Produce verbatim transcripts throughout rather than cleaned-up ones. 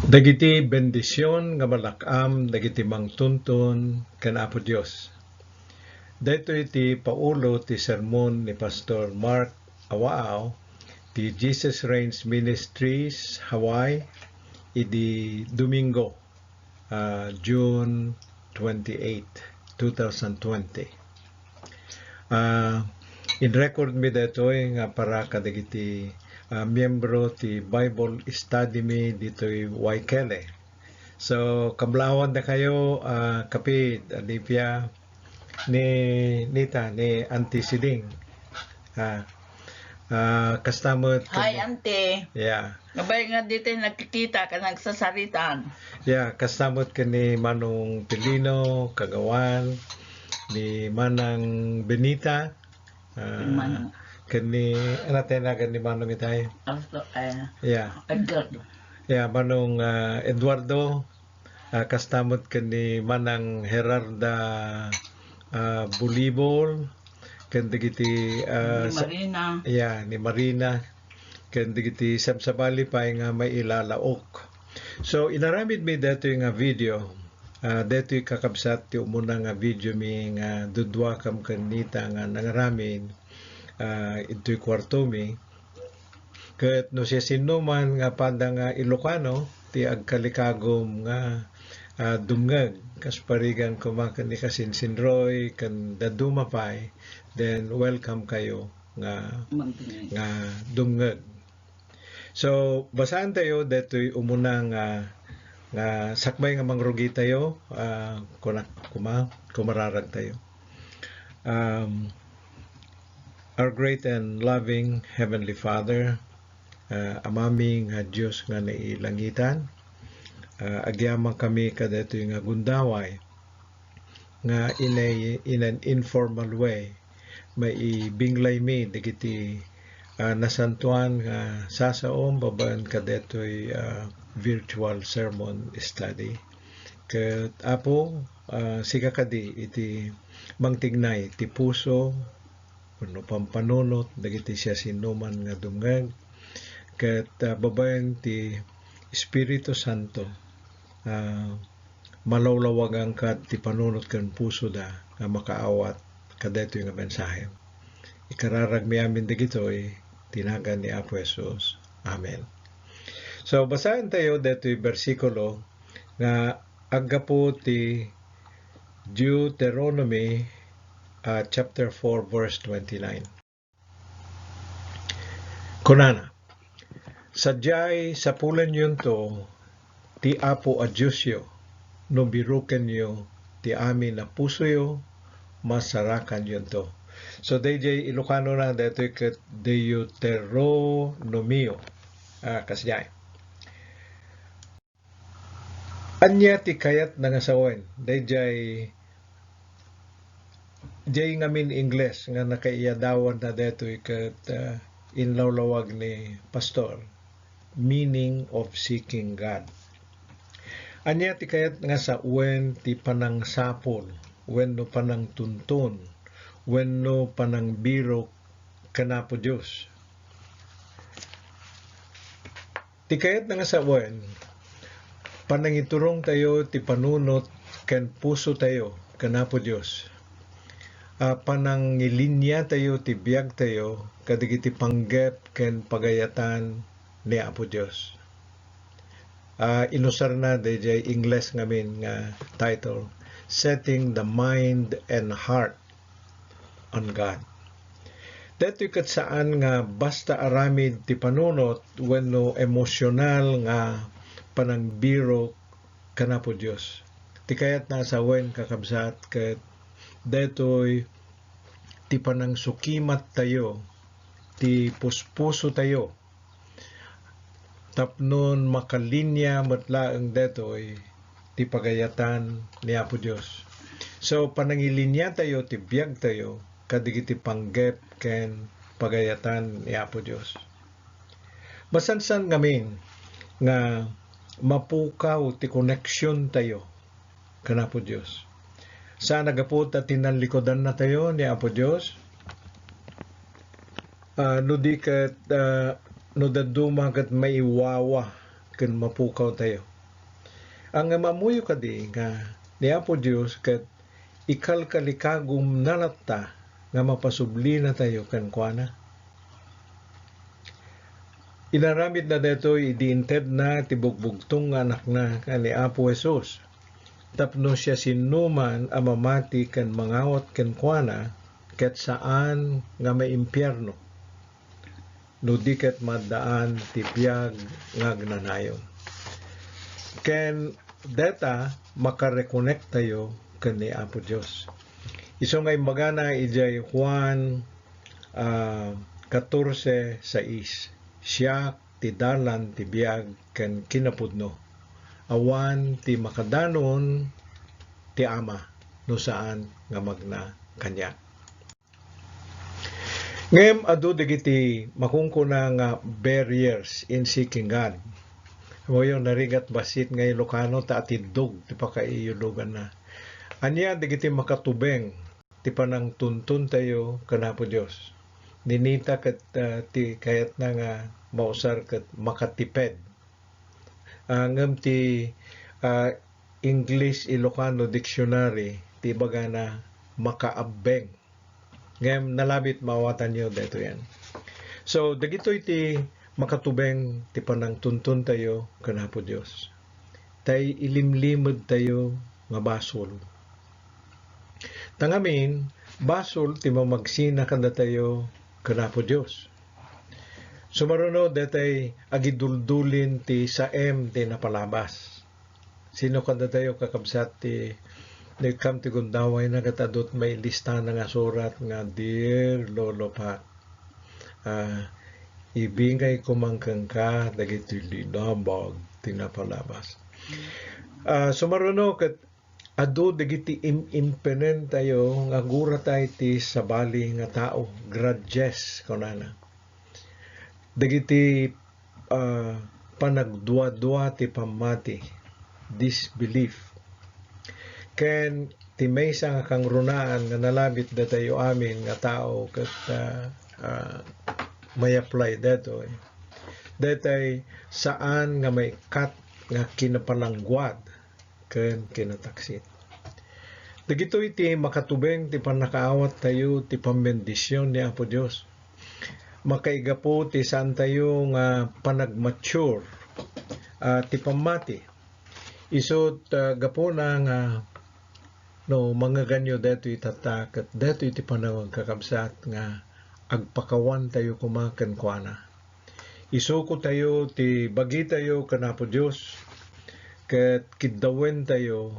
Dagiti bendision nga malak-am dagiti mangtuntun ken Apo Dios. Daytoy ti paulo ti sermon ni Pastor Mark Awaaw ti Jesus Reigns Ministries Hawaii idi Domingo, ah, June twenty-eight, two thousand twenty. Ah, in-record mi daytoy nga para kadagiti, ah, miyembro ti Bible study mi ditoy Waikele. So, kablaawan dakayo, ah, kapid, Alipia, ni Nita, ni Auntie Siding. Ah, ah, kasta met Hi, ken Auntie. Yeah. Ngabay nga ditoy nagkikita ka nagsasaritan. Yeah, kasta met ken ni Manong Pilino, Kagawan, ni Manang Benita, ah, Manong. Ken ni, ano tayo na, ken ni Manong itay? Arthur, eh, Yeah. Edgar. Yeah, Manong, ah, Eduardo, ah, kasta met ken ni Manang Gerarda, ah, Bulibol, ken dagiti, ah, Ni sa-, Marina. Yeah, ni Marina, ken dagiti sabsabali pay nga mailalaok. So, inaramid mi daytoy nga video. Ah, daytoy kakabsat ti umuna nga video mi nga duduakam ken Nita nga nangaramid, ah, intoy kuarto mi. Ket no siasinoman nga pada nga Ilocano ti agkalikagum nga, ah, dumngeg, kas parigan koma ken ni Kasinsin Roy, ken dadduma pay, then welcome kayo nga, Magdingeg. Nga dumngeg. So, basaen tayo detoy umuna nga, nga sakbay nga mangrugi tayo, ah, kuna-, kuma-, kumararag tayo. Um, Our great and loving Heavenly Father, ah, Amami nga Dios nga nailangitan, ah, agyamankami kadaytoy nga gundaway nga in a, in an informal way, maibinglay mi dagiti, ah, nasantoan nga sasaom babaen kadaytoy, ah, virtual sermon study. Ket, Apo, ah, sika kadi iti mangtignay ti puso wenno pampanunot dagiti siasinoman nga dumngeg, ket, ah, babaen ti Espiritu Santo, ah, malawlawaganka ti panunot ken pusoda nga makaawat kadaytoy nga mensahe. Ikararagmi amin dagitoy ti nagan ni Apo Jesus. Amen. So, basaen tayo daytoy bersikulo nga aggapu ti Deuteronomy, ah, chapter four, verse twenty-nine. Kunana, "Sadiay, sapulenyonto ti Apo a Diosyo, no birokenyo ti amin a pusoyo, masarakanyonto." So, daydiay Ilocano na, daytoy ket Deuteronomio. Ah, kasdiay. Ania ti kayatna nga sawen? Daydiay, diay ngamin Ingles nga nakaiyadawanna daytoy ket, ah, inlawlawag ni Pastor, meaning of seeking God. Ania ti kayat nga sawen ti panangsapul wenno panangtuntun wenno panangbirok ken Apo Dios? Ti kayatna nga sawen, panangiturongtayo ti panunot ken pusotayo ken Apo Dios. A, panangiliniatayo ti biagtayo kadagiti panggep ken pagayatan ni Apo Dios. A, inusarna daydiay Ingles ngamin nga title, Setting the Mind and Heart on God. Daytoy ket saan nga basta aramid ti panunot wenno emosyonal nga panangbirok ken Apo Dios. Ti kayatna a sawen, kakabsat, ket daytoy ti panangsukimattayo ti puspusotayo tapnon makalinia met laeng daytoy ti pagayatan ni Apo Dios. So, panangiliniatayo ti biagtayo kadagiti panggep ken pagayatan ni Apo Dios. Masansan ngamin nga mapukaw ti koneksiontayo ken Apo Dios. Saan a gapu ta tinallikudannatayo ni Apo Dios, ah, no di ket, ah, no dadduma ket maiwawa ken mapukawtayo. Ngem ammoyo kadi nga ni Apo Dios ket ikalkalikagumna latta nga mapasublinatayo kenkuana? Inaramidna daytoy idi intedna ti bugbugtong nga Anakna nga ni Apo Jesus, tapno siasinoman a mamati ken mangawat kenkuana ket saan nga maimpierno, no di ket maaddaan ti biag nga agnanayon. Ken dayta, makarekonektayo ken ni Apo Dios. Isu nga imbagana idiay Juan, ah, katorse sais, "Siak ti dalan, ti biag, ken kinapudno. Awan ti makadanon ti Ama no saan nga magna kaniak." Ngem adu dagiti makunkuna nga barriers in seeking God. Ammoyo, narigat bassit nga Ilocano ta atiddog ti pakaiyuloganna. Ania dagiti makatubeng ti panangtuntuntayo ken Apo Dios? Ninita ket, ah, ti kayatna nga mausar ket makatiped. Ah, ngem ti, ah, English Ilocano Dictionary ti ibagana makaabbeng. Ngem nalabit maawatanyo daytoyen. So, dagitoy ti makatubeng ti panangtuntuntayo ken Apo Dios. Tay ilimlimedtayo nga basol. Ta ngamin, basol ti mamagsina kadatayo ken Apo Dios. Sumaruno, daytay agiduldulin ti saem ti napalabas. Sino kadatayo, kakabsat, ti no ikkam ti gundawayna ket adut mailistana nga surat nga, "Dear Lolo Pat, ah, ibingay ko man kenka dagiti linabag ti napalabas." Ah, sumaruno ket adu dagiti im-, impenentayo nga aguratay ti sabali nga tao, grudges, kunana. Dagiti, ah, panagduadua ti pammati, disbelief. Ken ti maysa nga kangrunaan nga nalabit datayo amin nga tao ket, ah, ah, may-apply daytoy. Daytay saan nga maikkat nga kinapalangguad ken kinataksit. Dagitoy ti makatubeng ti pannakaawattayo ti pambendision ni Apo Dios. Makaigapu ti saantayo nga panagmature, ah, ti pammati. Isut', ah, gapuna nga no mangngeganyo daytoy tatta, ket daytoy ti panawen, kakabsat, nga agpakawantayo koma kenkuana. Isukotayo ti bagitayo ken Apo Dios, ket kiddawentayo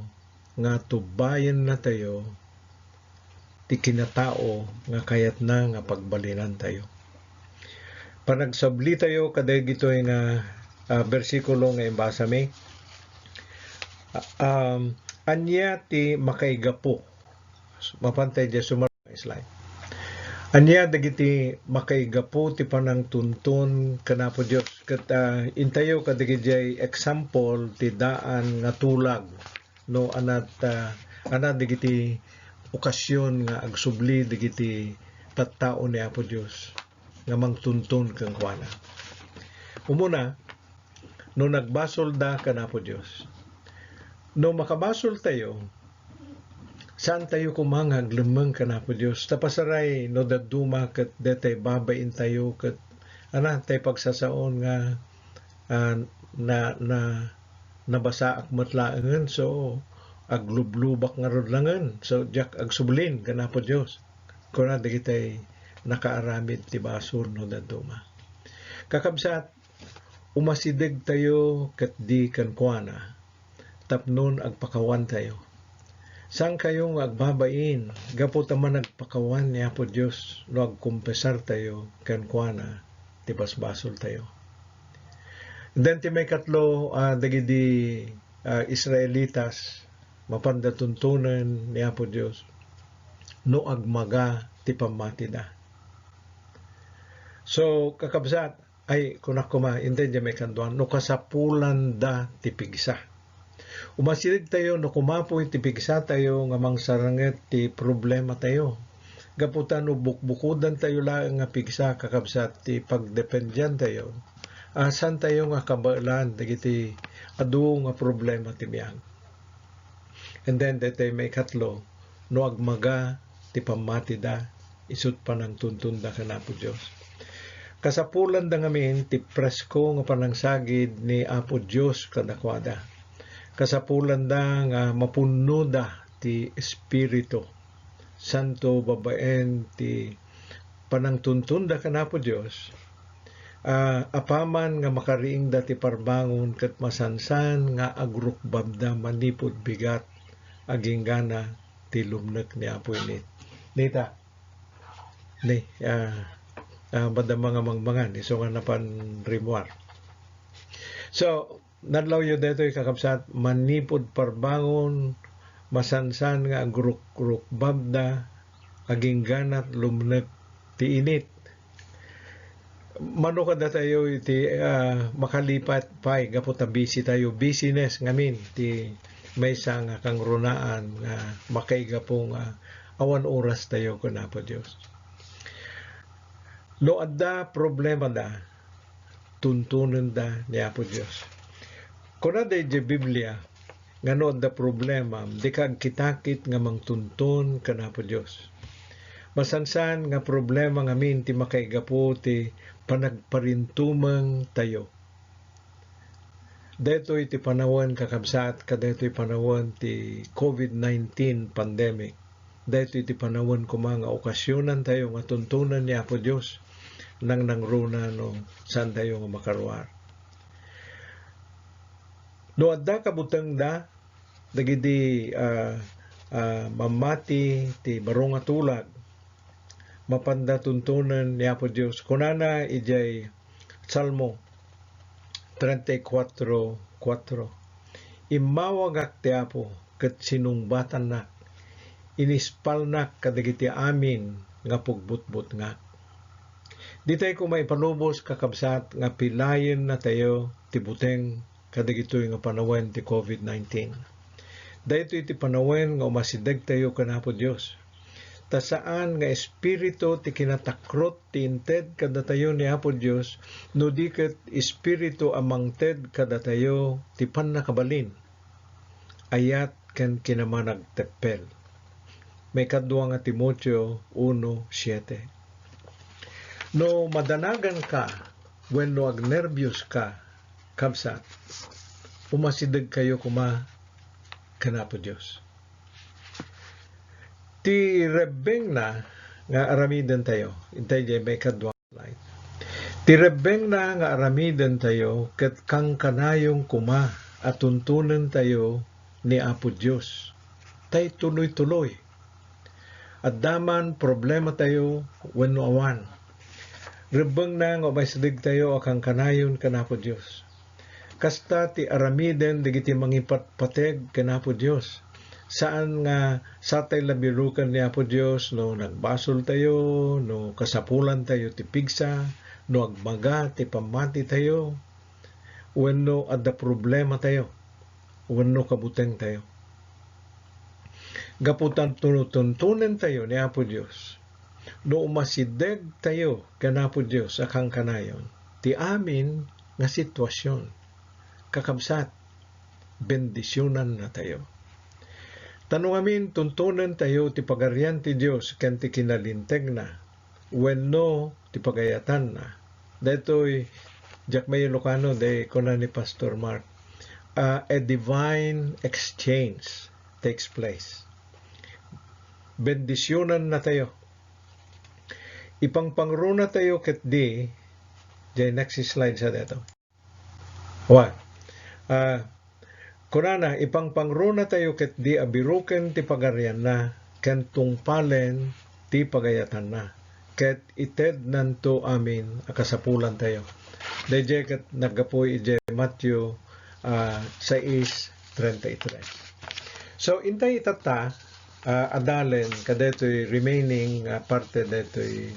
nga tubbayennatayo ti kinatao nga kayatna nga pagbalinantayo. Panagsablitayo kadagitoy nga, ah, bersikulo nga imbasami. Ah, um, ania ti makaigapu? Mapantay diay sumar-, slide. Ania dagiti makaigapu ti panangtuntun ken Apo Dios? Ket, ah, intayo kadagiti example ti daan nga tulag, no, anat, ah, anat dagiti okasion nga agsubli dagiti tattao ni Apo Dios nga mangtuntun kenkuana. Umuna, no nagbasolda ken Apo Dios. No makabasoltayo, saantayo koma nga aglemmeng ken Apo Dios. Ta pasaray no dadduma ket daytay babaintayo ket, ana, tay pagsasaon nga, ah, na, na, nabasaak met laengen, so aglublubak ngarud laengen, so diak agsublin ken Apo Dios. Kuna dagitay nakaaramid ti basol no dadduma. Kakabsat, umasidegtayo ketdi kenkuana tapnon agpakawantayo. Saankayo nga agbabain gapu ta managpakawan ni Apo Dios no agkompesartayo kenkuana ti basbasoltayo. Then ti maikatlo, ah, dagidi, ah, Israelitas, mapanda tuntunen ni Apo Dios no agmaga ti pammatida. So, kakabsat, ay, kunak koma, intay diay maikadua, no kasapulanda ti pigsa. Umasidegtayo no kumapoy ti pigsatayo nga mangsaranget ti problematayo. Gapu ta no bukbukodantayo laeng nga pigsa, kakabsat, ti pagdependiantayo, ah, saantayo nga kabaelan dagiti adu nga problema ti biag. And then, daytoy maikatlo, no agmaga ti pammatida, isut' panangtuntonda ken Apo Dios. Kasapulanda ngamin ti presko nga panangsagid ni Apo Dios kadakuada. Kasapulanda nga mapunnoda ti Espiritu Santo babaen ti panangtuntonda ken Apo Dios, a, apaman nga makariingda ti parbangon ket masansan nga agrukbabda manipud bigat agingga ti lumnek ni Apo init. Nita, ni, ah, ah, madama nga mangmangan, isu nga napan rimmuar. So, nadlawyo daytoy, kakabsat, manipud parbangon, masansan nga agruk-, rukbabda, agingga ti lumnek ti init. Mano kadatayo iti, ah, makalipat pay gapu ta busy tayo, busyness ngamin ti maysa nga kangrunaan nga makaigapu nga awan oras tayo ken Apo Dios. No adda problemada, tuntonenda ni Apo Dios. Kuna daydiay Biblia, nga no adda problemam, dika agkitakit nga mangtunton ken Apo Dios. Masansan nga problema ngamin ti makaigapu ti panagparintumeng tayo. Daytoy ti panawen, kakabsat, kadaytoy panawen ti covid nineteen pandemic. Daytoy ti panawen koma nga okasionan tayo nga tuntonen ni Apo Dios. Nangnangruna no saan tayo nga makaruar. No adda kabutengda dagiti, ah, ah, mammati ti baro nga tulag, mapanda tuntonen ni Apo Dios. Kunana idiay Salmo treinta y cuatro cuatro, "Immawagak ti Apo ket sinungbatannak, inispalnak kadagiti amin nga pugbutbutngak." Ditay koma ipalubos, kakabsat, nga pilayen natayo ti buteng kadagitoy nga panawen ti covid nineteen. Daytoy ti panawen nga umasideg tayo ken Apo Dios. Ta saan nga espiritu ti kinatakrot ti inted kadatayo ni Apo Dios, no di ket espiritu a mangted kadatayo ti pannakabalin, ayat ken kinamanagteppel. Maikadua nga Timoteo uno siete. No madanaganka wenno agnerbios ka, kabsat, umasidegkayo koma ken Apo Dios. Ti rebbengna nga aramidentayo, intay diay maikadua nga slide. Ti rebbengna nga aramidentayo ket kankanayon koma a tuntonentayo ni Apo Dios. Tay tuloy-tuloy. Adda man problematayo wenno awan, rebbengna nga umasidegtayo a kankanayon ken Apo Dios. Kasta ti aramiden dagiti mangipatpateg ken Apo Dios. Saan nga satay la biroken ni Apo Dios no nagbasoltayo, no kasapulantayo ti pigsa, no agmaga ti pammatitayo, wenno adda problematayo, wenno kabutengtayo. Gapu ta tuntuntonentayo ni Apo Dios, no umasidegtayo ken Apo Dios a kankanayon, ti amin nga sitwasion, kakabsat, bendisionannatayo. Ta no ngamin tuntonentayo ti Pagarian ti Dios ken ti kinalintegna, wenno ti pagayatanna. Daytoy, diak mailokano, day kuna ni Pastor Mark, ah, a divine exchange takes place. Bendisionannatayo. Ipangpangrunatayo ketdi, diay next slide sa dayto. Wa. Ah, kunana, ipangpangrunatayo ketdi a biroken ti pagarianna ken tungpalen ti pagayatanna, ket itednanto amin a kasapulantayo. Daydiay ket naggapu idiay Matthew, ah, sais treinta y tres. So, intay itatta, ah, adalen kadaytoy remaining, ah, parte daytoy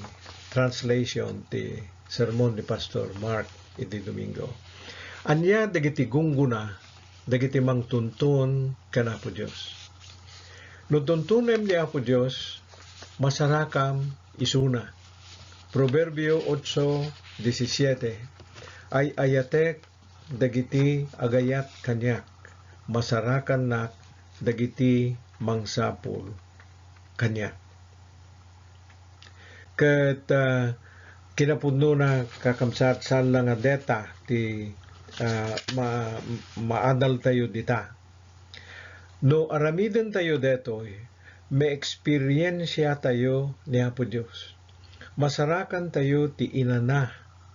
translation ti sermon ni Pastor Mark iti Domingo. Ania dagiti gunggona dagiti mangtunton ken Apo Dios? No tuntunem ni Apo Dios, masarakam isuna. Proverbio ocho diecisiete, "Ay-ayatek dagiti agayat kaniak, masarakannak dagiti mangsapul kaniak. Ket, ah, kinapudnona, kakabsat, saan la nga deta ti, ah, ma-, maadaltayo dita. No aramidentayo detoy, maeksperiensiatayo ni Apo Dios. Masarakantayo ti inana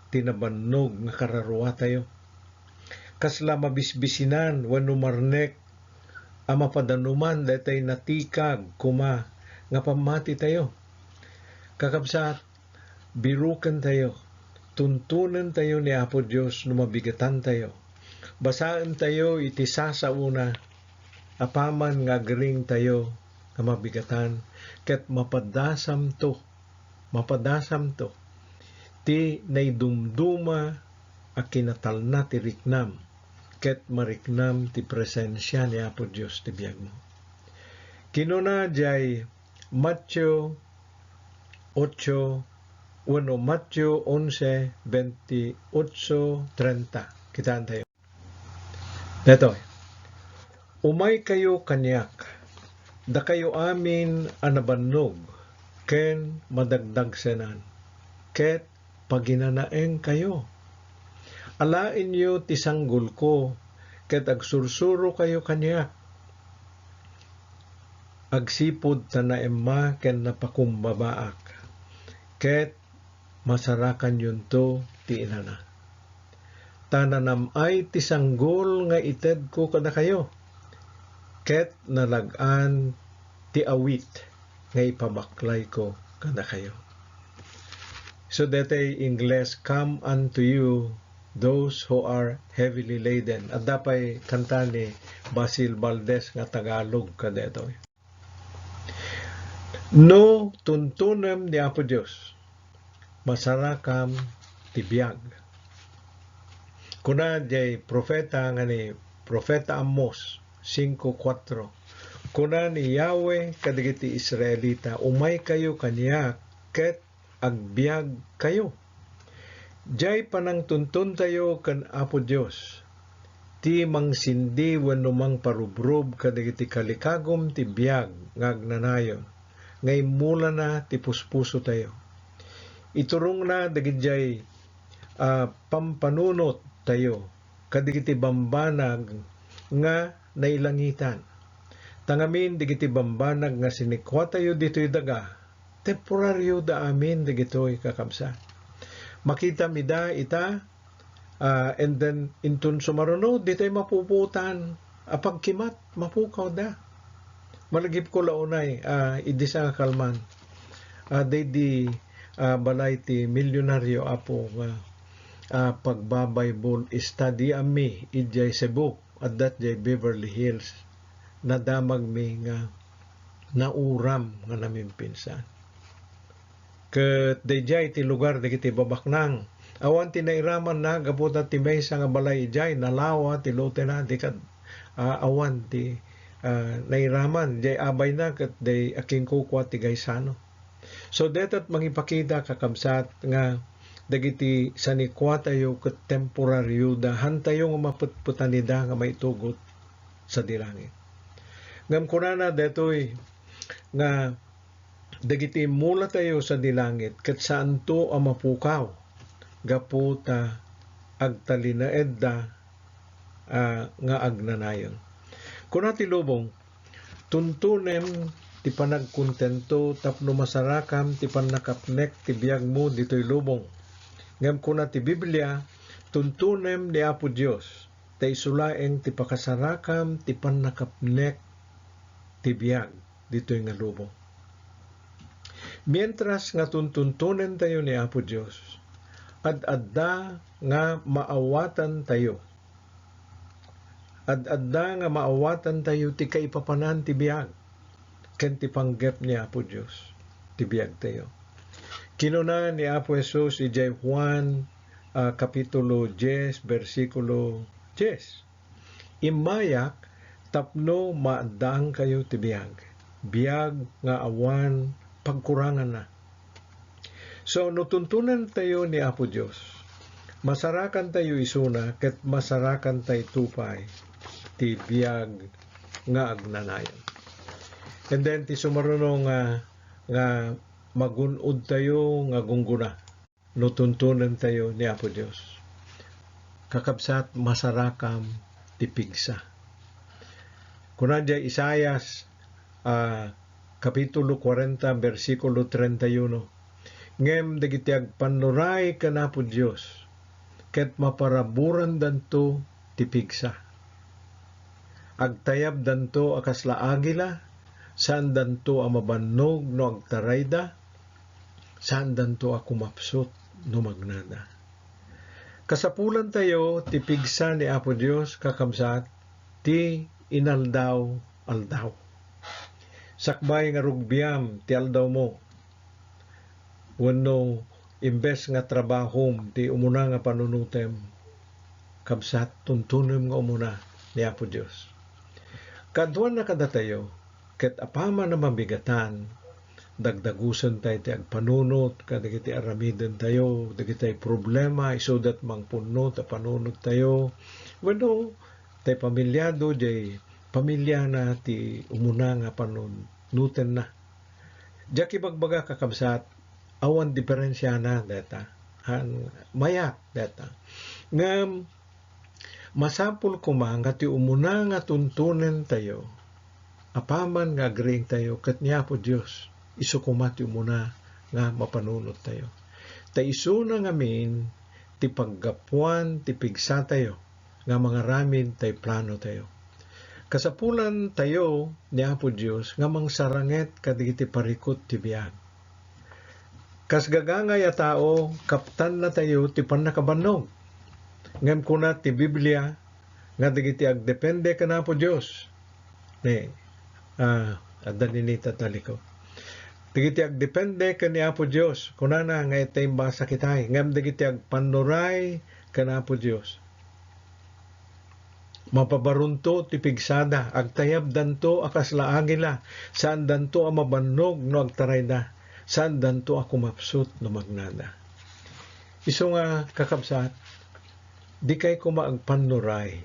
ti nabannog nga kararuatayo. Kasla mabisbisinan wenno marnek a mapadanuman daytoy natikag koma nga pammatitayo. Kakabsat, birukentayo, tuntunentayo ni Apo Dios no mabigatantayo. Basaentayo iti sasaona, apaman nga agriingtayo nga mabigatan, ket mapadasamto, mapadasamto ti naidumduma a kinatalna ti riknam, ket mariknam ti presensia ni Apo Dios ti biagmo. Kinuna diay Mateo ocho, wenno Mateo onse, veintiocho, treinta. Kitaentayo. Detoy, "Umaykayo kaniak, dakayo amin a nabannog ken madagdagsenan, ket paginanaengkayo. Alaenyo ti sanggolko, ket agsursurokayo kaniak. Agsipud ta naemma ken napakumbabaak, ket masarakanyonto ti inana. Ta nanam-ay ti sanggol nga itedko kadakayo, ket nalag-an ti awit nga ipabaklayko kadakayo." So, detoy Ingles, "Come unto you, those who are heavily laden." Adda pay kanta ni Basil Valdez nga Tagalog kadetoy. No tuntunem ni Apo Dios, masarakam ti biag. Kuna diay profeta nga ni Profeta Amos cinco cuatro, kuna ni Yahweh kadagiti Israelita, "Umaykayo kaniak ket agbiagkayo." Diay panangtuntuntayo ken Apo Dios ti mangsindi wenno mangparubrob kadagiti kalikagum ti biag nga agnanayon nga immulana ti puspusotayo. Iturongna dagidiay, ah, pampanunottayo kadagiti bambanag nga nailangitan. Ta ngamin dagiti bambanag nga sinikuatayo ditoy daga, temporarioda amin dagitoy, kakabsat. Makitam ida ita, ah, and then inton sumaruno, ditoy mapupuotan a pagkimat, mapukawda. Malagipko la unay, ah, idi sa nga kalman. Ah, daydi, ah, balay ti milyonaryo, apo, nga, ah, pagba-Bible study-anmi idiay Cebu. Adda diay Beverly Hills. Nadamagmi nga nauram nga namimpinsan. Ket daydiay ti lugar dagiti babaknang. Awan ti nairamanna gapu ta ti maysa nga balay idiay nalawa ti lotena, di kad-, ah, awan ti, ah, nairaman. Diay abayna ket diay akinkukua ti gaysano. So, dayta ti mangipakita, kakabsat, nga dagiti sanikuatayo ket temporarioda, hantayo nga mapetpetan ida nga maitugot sadi langit. Ngem kunana daytoy nga dagiti immulatayo sadi langit ket saanto a mapukaw gapu ta agtalinaedda, ah, nga agnanayon. Kuna ti lubong, "Tuntunem ti panagkontento tapno masarakam ti pannakapnek ti biagmo ditoy lubong." Ngem kuna ti Biblia, "Tuntunem ni Apo Dios, ta isu laeng ti pakasarakam ti pannakapnek ti biag ditoy nga lubong." Mientras nga tuntuntonentayo ni Apo Dios, ad-adda nga maawatantayo. Ad-adda nga maawatantayo ti kaipapanan ti biag ken ti panggep ni Apo Dios ti biagtayo. Kinuna ni Apo Jesus idiay Juan, ah, Kapitulo dies, bersikulo dies, "Immayak tapno maaddaankayo ti biag, biag nga awan pagkuranganna." So, no tuntunentayo ni Apo Dios, Masarakantayo isuna ket masarakantayto pay ti biag nga agnanayon. And then ti sumaruno nga, nga magun-odtayo nga gunggona no tuntonentayo ni Apo Dios. Kakabsat, masarakam ti pigsa. Kuna diay Isaias, ah, Kapitulo kuarenta, bersikulo treinta y uno, "Ngem dagiti agpannuray ken Apo Dios, ket maparaburandanto ti pigsa. Agtayabdanto a kasla agila, saandanto a mabannog no agtarayda, saandanto a kumapsut no magnada." Kasapulantayo ti pigsa ni Apo Dios, kakabsat, ti inaldaw-aldaw. Sakbay nga rugbiam ti aldawmo, wenno imbes nga trabahom ti umuna nga panunotem, kabsat, tuntunem nga umuna ni Apo Dios. Kaaduanna kadatayo, ket apaman a mabigatan, dagdagusentayo ti agpanunot kadagiti aramidentayo, dagiti problema, isudat mangpunno ta panunottayo, wenno tay pamiliado, jay pamiliana ti umuna nga panunotenna. Diak ibagbaga, kakabsat, awan diferensiana dayta. Han, mayat dayta. Ngem, masapul koma nga ti umuna nga tuntonentayo, apaman nga agriingtayo ket ni Apo Dios, isu koma ti umuna nga mapanunottayo. Ta isuna ngamin ti paggapuan ti pigsatayo nga mangaramid tay planotayo. Kasapulantayo ni Apo Dios nga mangsaranget kadagiti parikut ti biag. Kas gagangay a tao, kaptannatayo ti pannakabannog. Ngem kuna ti Biblia nga dagiti agdepende ken Apo Dios, ne, ah, adda nini taliko. Dagiti agdepende ken ni Apo Dios, kunana nga ita imbasa kitay, ngem dagiti agpannuray ken Apo Dios, mapabaronto ti pigsada, agtayabdanto a kasla agila, saandanto a mabannog no agtarayda, saandanto a kumapsut no magnada. Isu nga, kakabsat, dikay koma agpannuray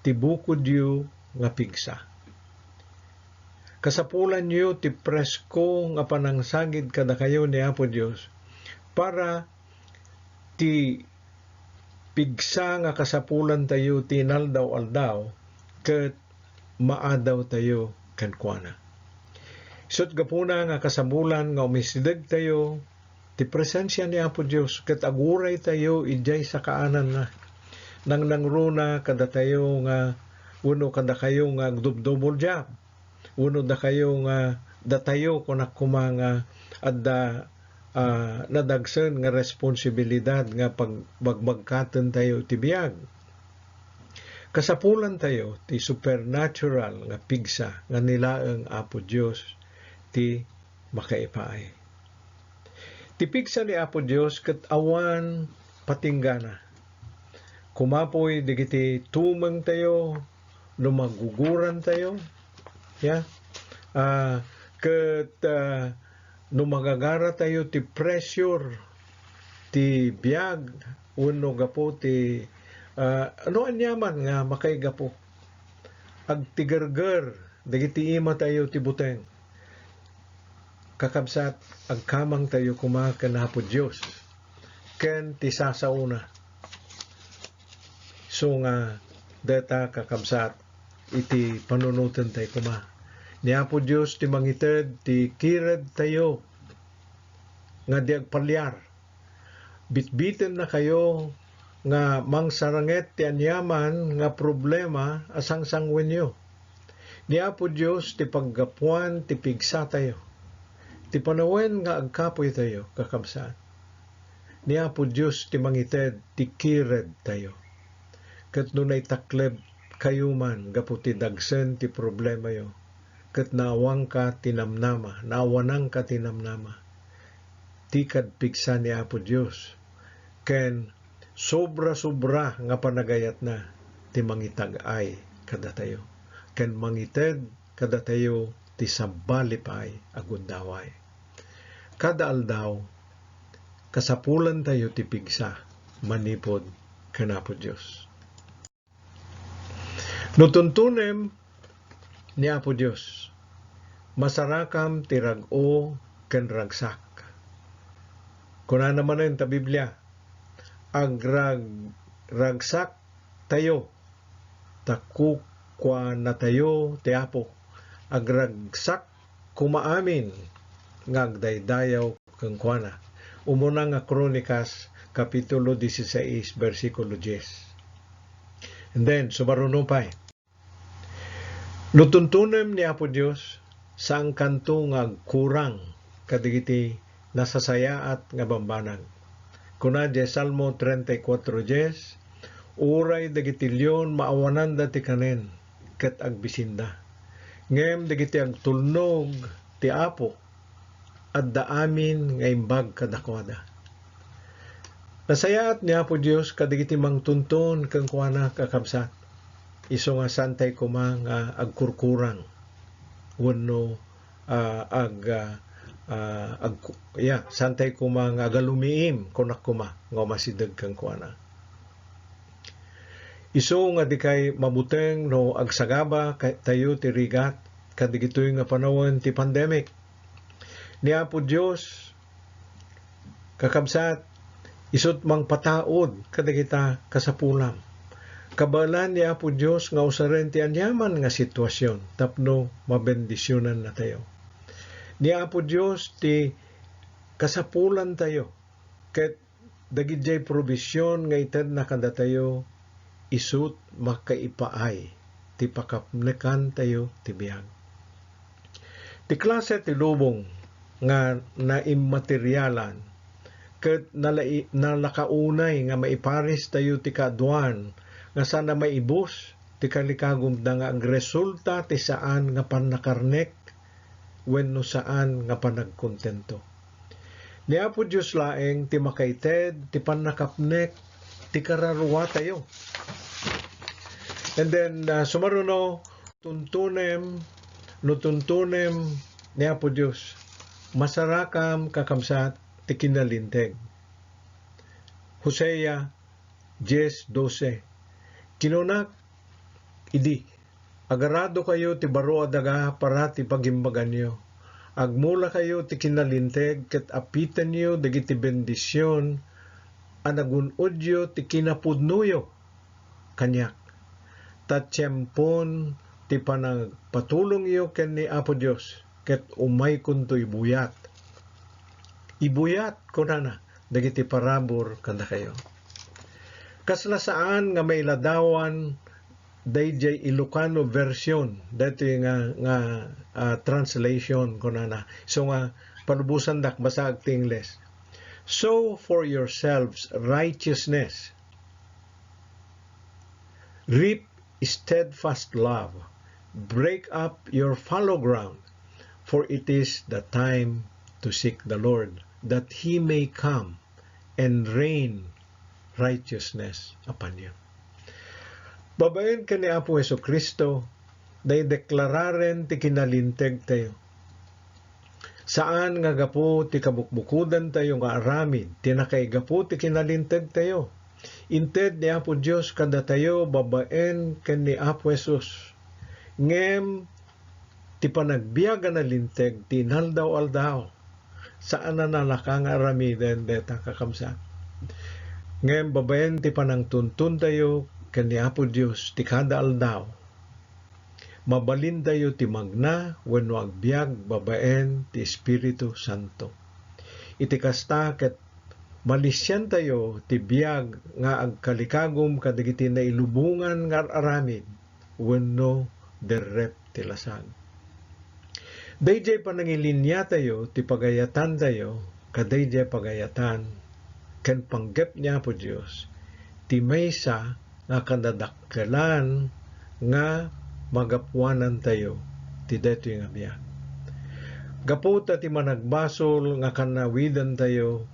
ti bukodyo nga pigsa. Kasapulanyo ti presko nga panangsagid kadakayo ni Apo Dios para ti pigsa nga kasapulantayo ti inaldaw-aldaw ket maadawtayo kenkuana. Isut' gapuna nga kasapulan nga umisidegtayo ti presensia ni Apo Dios ket aguraytayo idiay sakaananna. Nangnangruna kadatayo nga, wenno kadakayo nga agdubdubol job, wenno dakayo nga, datayo, kunak koma nga adda, ah, nadagsen nga responsibilidad nga pag-, bagbagkatentayo ti biag. Kasapulantayo ti supernatural nga pigsa nga ni laeng Apo Dios ti makaipaay. Ti pigsa ni Apo Dios ket awan patinggana. Kumapoy dagiti tumengtayo no magugurantayo, ya. Ah, ket, ah, no magagaratayo ti pressure ti biag wenno gapu ti, ah, no aniaman nga makaigapu, agtigerger dagiti imatayo ti buteng. Kakabsat, agkamangtayo koma ken Apo Dios ken ti sasaona. Isu nga dayta, kakabsat, iti panunotentayo koma. Ni Apo Dios ti mangited ti kiredtayo nga di agpaliar. Bitbitennakayo nga mangsaranget ti aniaman nga problema a sangsanguenyo. Ni Apo Dios ti paggapuan ti pigsatayo. Ti panawen nga agkapoytayo, kakabsat, ni Apo Dios ti mangited ti kiredtayo. Ket no naitaklebkayo man gapu ti dagsen ti problemayo, ket naawanka ti namnama, naawananka ti namnama, ti kad pigsa ni Apo Dios ken sobra-sobra nga panagayatna ti mangitag-ay kadatayo ken mangited kadatayo ti sabali pay a gundaway. Kada aldaw, kasapulantayo ti pigsa. manipud ken Apo Dios. No tuntunem ni Apo Dios, masarakam ti rag-o ken ragsak. Kunana manen ta Biblia, "Agrag-, ragsak tayo, ta kukuanatayo ti Apo. Agragsak koma amin nga agdaydayaw kenkuana." Umuna nga Kronikas, Kapitulo dieciséis, bersikulo diez. And then, sumaruno pay. No tuntunem ni Apo Dios, saankanto nga agkurang kadagiti nasasayaat nga bambanag. Kuna diay Salmo treinta y cuatro diez, "Uray dagiti leon maawananda ti kanen ket agbisinda. Ngem dagiti agtulnog ti Apo, adda amin nga imbag kadakuada." Nasayaat ni Apo Dios kadagiti mangtuntun kenkuana, kakabsat. Isu nga saantay koma nga agkurkurang wenno, ah, ag-, ah, ah, agku-, ya, saantay koma nga agalumiim, kunak koma, nga umasideg kenkuana. Isu nga dikay mabuteng no agsagaba ka-, tayo ti rigat kadagitoy nga panawen ti pandemic. Ni Apo Dios, kakabsat, isut' mangpataud kadagita kasapulam. Kabaelan ni Apo Dios nga usaren ti aniaman nga situasion tapno mabendisionannatayo. Ni Apo Dios ti kasapulantayo, ket dagidiay probision nga itedna kadatayo, isut' makaipaay ti pakapnekantayo ti biag. Ti klase ti lubong nga naimmaterialan ket nalai-, nalakaunay nga maiparistayo ti kaaduan nga saan a maibus ti kalikagumda nga agresulta ti saan nga pannakarnek wenno saan nga panagkontento. Ni Apo Dios laeng ti makaited ti pannakapnek ti kararuatayo. And then, ah, sumaruno, tuntunem, no tuntunem ni Apo Dios, masarakam, kakabsat, ti kinalinteg. Hosea diez doce. Kinunak idi, "Agaradokayo ti baro a daga para ti pagimbaganyo. Agmulakayo ti kinalinteg ket apitenyo dagiti bendision a nagun-odyo ti kinapudnoyo kaniak. Ta tiempon ti panagpatulongyo ken ni Apo Dios, ket umaykonto ibuyat." Ibuyat, kunana, dagiti parabur kadakayo. Kasla saan nga mailadawan daydiay Ilocano version, daytoy nga, nga, ah, translation, kunana. So nga, palubosandak, basaak ti Ingles. "Sow for yourselves righteousness. Reap steadfast love. Break up your fallow ground, for it is the time to seek the Lord, that he may come and rain righteousness upon you." Babaen ken ni Apo Jesu-Cristo, naideklararen ti kinalinteg tayo. Saan nga gapu ti kabukbukodantayo nga aramid ti nakaigapu ti kinalinteg tayo. Inted ni Apo Dios kadatayo babaen ken ni Apo Jesus. Ngem ti panagbiag a nalinteg ti inaldaw-aldaw, saan a nalaka nga aramiden dayta, kakabsat. Ngem babaen ti panangtuntuntayo ken ni Apo Dios ti kada aldaw, mabalintayo ti magna wenno agbiag babaen ti Espiritu Santo. Iti kasta, ket malisiantayo ti biag nga agkalikagum kadagiti nailubongan nga ar-aramid wenno derrep ti lasag. Daydiay panangilinyatayo ti pagayatantayo, kadaydiay pagayatan ken panggep ni Apo Dios ti maysa nga kadadakkelan nga magapuanantayo ti daytoy nga biag. Gapu ta ti managbasol nga kanawidantayo,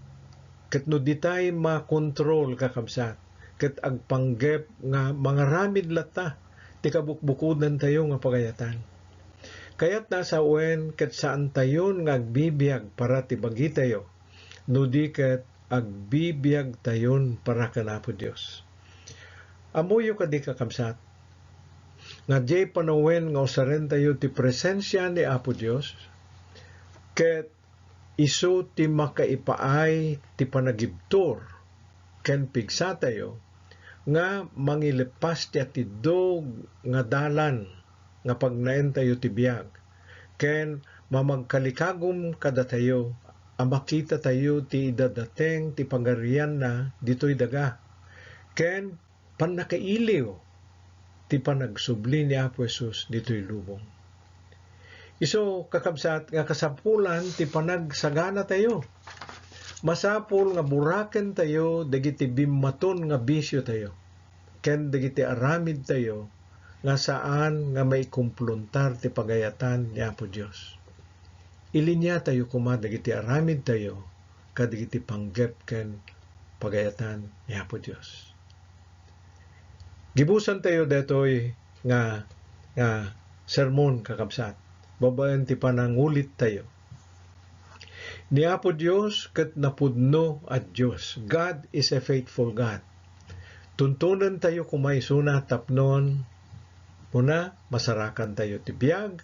ket no ditay makontrol, kakabsat, ket agpanggep nga mangaramid latta ti kabukbukodantayo nga pagayatan. Kayatna a sawen ket saantayon nga agbibiag para ti bagitayo, no di ket agbibiagtayon para ken Apo Dios. Ammoyo kadi, kakabsat, nga diay panawen nga usarentayo ti presensia ni Apo Dios, ket isu ti makaipaay ti panagibtur ken pigsatayo nga mangileppas ti atiddog nga dalan nga pagnaentayo ti biag, ken mamagkalikagum kadatayo a makitatayo ti idadateng ti pagarianna ditoy daga, ken pannakailiw ti panagsubli ni Apo Jesus ditoy lubong. Isu, kakabsat, nga kasapulan ti panagsaganatayo. Masapul nga burakentayo dagiti bimmaton nga bisiotayo ken dagiti aramidtayo nga saan nga maikumpletar ti pagayatan ni Apo Dios. Ilinyatayo koma dagiti aramidtayo kadagiti panggep ken pagayatan ni Apo Dios. Gibusantayo daytoy nga, nga sermon, kakabsat, babaen ti panangulittayo. Ni Apo Dios ket napudno a Dios. God is a faithful God. Tuntunentayo koma isuna tapnon, una, masarakantayo ti biag,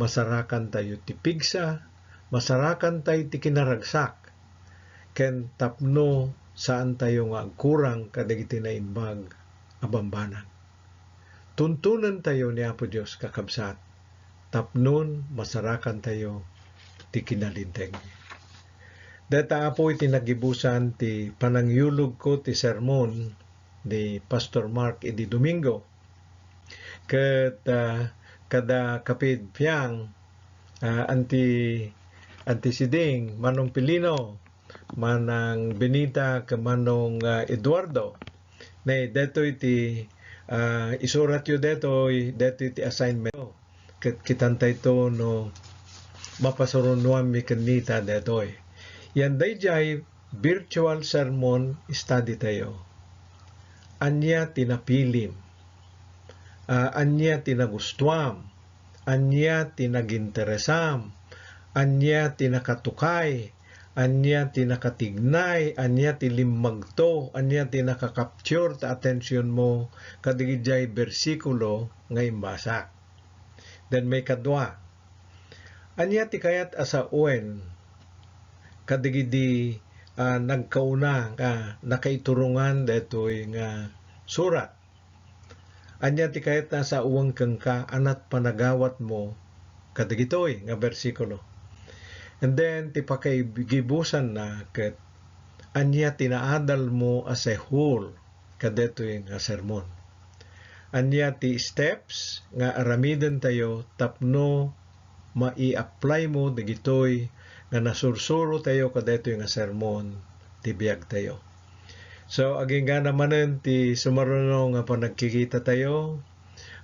masarakantayo ti pigsa, masarakantayo ti kinaragsak, ken tapno saantayo nga agkurang kadagiti naimbag a bambanag. Tuntunentayo ni Apo Dios, kakabsat, tapnon masarakantayo ti kinalinteg. Dayta, Apo, iti nagibusan ti panangyulogko ti sermon ni Pastor Mark idi Domingo. Ket, ah, kada kapidpiang, ah, Auntie, Auntie Siding, Manong Pilino, Manang Benita, ken Manong, ah, Eduardo. Ne, detoy ti, ah, isuratyo detoy, detoy ti assignment. Ket kitantayto no mapasurunoanmi ken Nita detoy. Yan daydiay virtual sermon study tayo. Ania ti napilim? Ah, ania ti nagustuam? Ania ti naginteresam? Ania ti nakatukay? Ania ti nakatignay? Ania ti limmagto? Ania ti nakakapture ta atensionmo kadagiti bersikulo nga imbasak? Then maikadua, ania ti kayat a sawen kadagidi, ah, nagkauna nga nakaiturongan daytoy nga surat? Ania ti kayat a sawen kenka a nagpanagawatmo kadagitoy nga bersikulo? And then, ti pakaigibusanna ket ania ti naadalmo as a whole kadetoy nga sermon? Ania ti steps nga aramidentayo tapno mai-applymo dagitoy nga nasursurotayo kadetoy nga sermon ti biagtayo? So, aginggana manen ti sumaruno nga panagkikitatayo.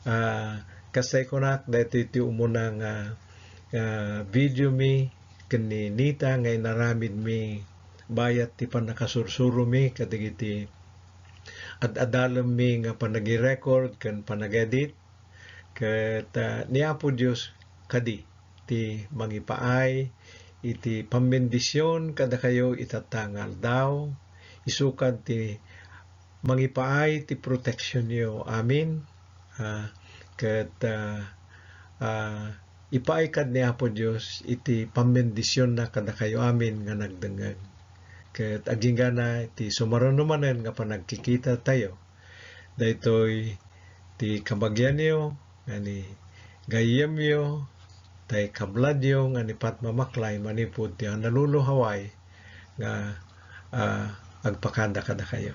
Ah, kas tay kunak, daytoy ti umuna nga, ah, videomi ken ni Nita nga inaramidmi bayat ti pannakasursuromi kadagiti ad-adalemmi nga panagi-record ken panag-edit. Ket, ah, ni Apo Dios kadi ti mangipaay iti pambendision kadakayo itatta nga aldaw, isu kadi ti mangipaay ti proteksionyo amin, ah, ket, ah, ah, ipaay kad ni Apo Dios iti pammendisionna kadakayo amin nga nagdengngeg. Ket aginggana iti sumaruno manen nga panagkikitatayo, daytoy ti kabagianyo nga ni gayyemyo, tay kabladyo nga ni Pat Mamaklay manipud ti Honolulu, Hawaii, nga, ah, agpakada kadakayo.